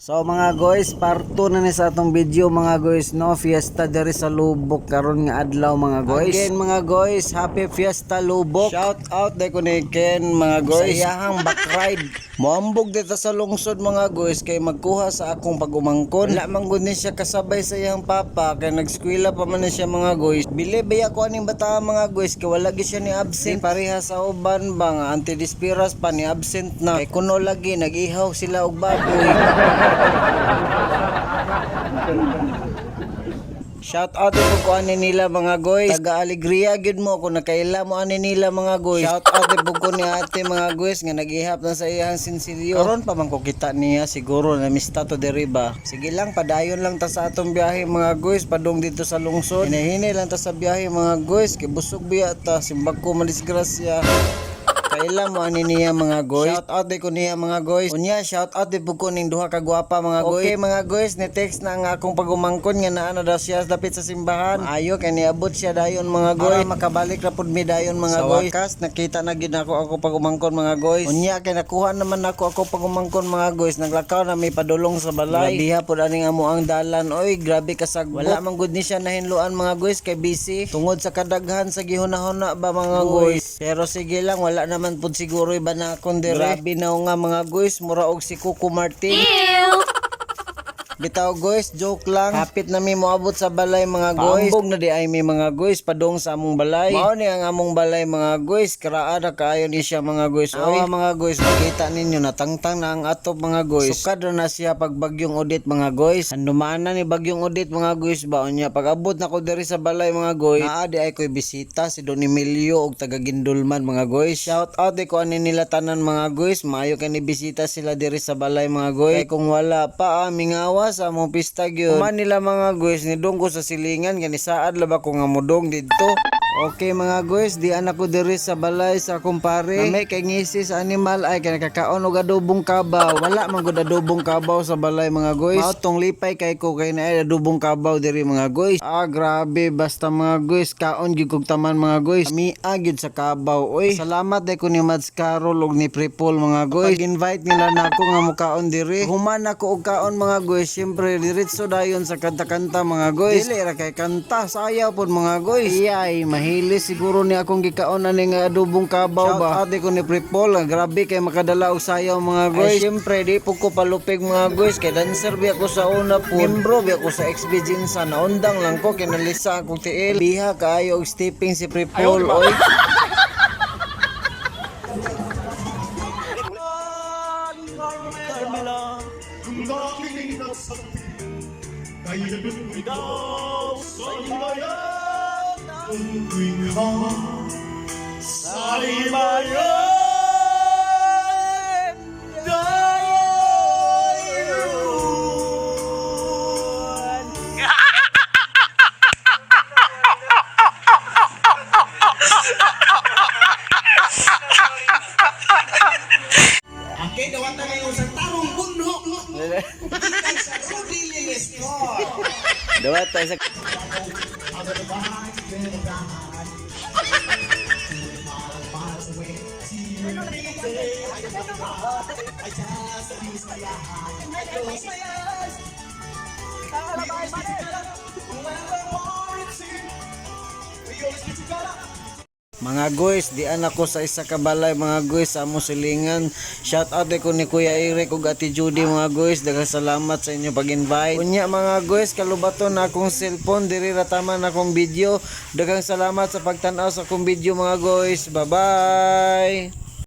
So mga guys, part 2 na ni sa atong video, mga guys, no? Fiesta diri sa Lubok karon nga adlaw, mga guys. Again, mga guys, happy Fiesta Lubok. Shout out day ko ni Ken, mga guys. Sa iyahang back ride. Moambog dito sa lungsod, mga guys, kay magkuha sa akong pag-umangkon. Wala man gud ni siya kasabay sa iyang papa kay nagskwela pa man ni siya, mga guys. Bili ba ko aning bata, mga guys, kay wala gyud siya ni absent. Di pareha sa uban ba nga anti-dispiras pa ni absent na. Kay kuno lagi nag-ihaw sila og baboy. Shout out po ko ani nila, mga guys. Taga Alegria gyud mo kung nakaila mo ani nila, mga guys. Shout out po ko ni ate, mga guys, nga nagihap na sa iyang sinsilyo. Karon pa man ko kita niya, siguro na mista to diri ba. Sige lang, padayon lang ta sa atong biyahe, mga guys, padung dito sa lungsod. Hinahini lang ta sa biyahe, mga guys, kay busog biya ta, simbag ko madisgrasya. Kaila mo ani niya, mga guys. Shout out di ko niya, mga guys. Unya, shout out di po ko ning duha ka gwapa, mga guys. Okay, mga guys, ni text na ang akong pagumangkon nga naa na daw siya dapit sa simbahan. Maayo kay niabot siya dayon, mga guys. Para makabalik ra pud mi dayon, mga sa guys. Wakas nakita na gid nako ako pagumangkon, mga guys. Unya kay nakuha naman nako ako pagumangkon, mga guys. Naglakaw na mi padulong sa balay. Grabe pud aning amo ang dalan oy, grabe kasagbot. Wala man gud ni siya nahinluan, mga guys, kay busy tungod sa kadaghan sa gihunahuna ba, mga guys. Pero sige lang, wala naman pud siguro iba na akong dire. Grabe na nga, mga guys, mura og si Coco Martin. Bitaw guys, joke lang. Hapit na mi moabot sa balay, mga guys. Paambog na di ay mi, mga guys, padung sa among balay. Mao ni ang among balay, mga guys. Karaa na kaayo ni siya, mga guys. Oy mga guys, makita ninyo natangtang na ang atop, mga guys. Sukad ra na siya pag bagyong Odette, mga guys. Andumaan na ni bagyong Odette, mga guys ba unya pag abot na ko diri sa balay, mga guys. Naa di ay ko'y bisita si Don Emilio og taga Gindulman, mga guys. Shout out di ko ani nila tanan, mga guys. Maayo kay ni bisita sila diri sa balay, mga guys. Kay kung wala pa mingawa sa among pista gyud. Human nila, mga guys, nidong ko sa silingan kani saad la ba ko nga mudong didto. Okay mga guys, di anak ko diri sa balay sa akong pare. May kay ngisi sa animal ay kay nakakaon og adobong kabaw. Wala man gud adobong kabaw sa balay, mga guys. Mao tong lipay kay ko kay naay adobong kabaw diri, mga guys. Ah, grabe basta, mga guys, kaon gyud kog taman, mga guys. Mia gyud sa kabaw oy. Salamat day ko ni Mads Carol og ni Prepol, mga guys. Pag-invite nila nako nga mukaon diri. Human ako og kaon, mga guys, syempre diretso dayon sa kanta-kanta, mga guys. Dili ra kay kanta, sayaw pod, mga guys. Iyay, mahili siguro ni akong gikaon ani nga adobong kabaw ba. Shout out ko ni Prepol, grabe kay makadala og sayaw, mga guys. Ay, syempre di po ko palupig, mga guys, kay dancer biya ko sa una po. Membro biya ko sa XB Jinsa, naundang lang ko kinalisa akong tiil. Biha kaayo og stepping si Prepol oy. Okay, dawatan ngayon sa tarong bunho. Gikan sa Rudy Linestor. Dawat tayo sa Mga guys, dian ako sa isa ka balay, mga guys, sa among silingan. Shout out ko ni Kuya Eric ug Ate Judy, mga guys. Daghang salamat sa inyo pag-invite. Unya mga guys, kalubaton na akong cellphone diri ra taman akong video. Daghang salamat sa pagtan-aw sa akong video, mga guys. Bye-bye.